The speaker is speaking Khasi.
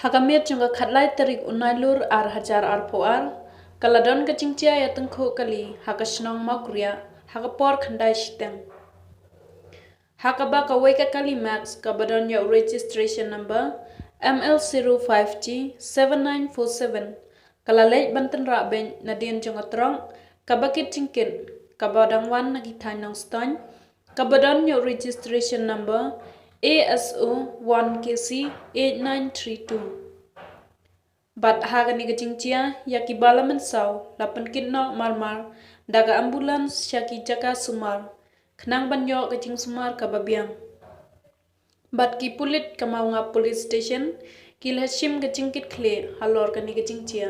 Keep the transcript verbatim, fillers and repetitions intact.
Ha ka miet jong ka khatlai tarik u Nailur ar hajar arphew ar, ka la don ka jingjia ïa tyngkhuh kali ha ka shnong Mawkriah ha ka por khyndai shiteng. Ha kaba kawei ka kali Max kaba don ïa u registration number M L zero five G seven nine four seven ka la leit ban tynrah beit nadien jong ka trok kaba kit jingkit kaba dang wan na ki thaiñ Nongstoiñ, kaba don ïa u registration number A S O one K C eight nine three two. Bad ha kane ka jingjia, ïa kiba la mynsaw la pynkit noh marmar da ka ambulance sha ki jaka sumar, khnang ban ïoh ka jingsumar kaba biang. Bad ki pulit ka Maungap Police Station ki la shim ka jingkit khlieh halor kane ka jingjia.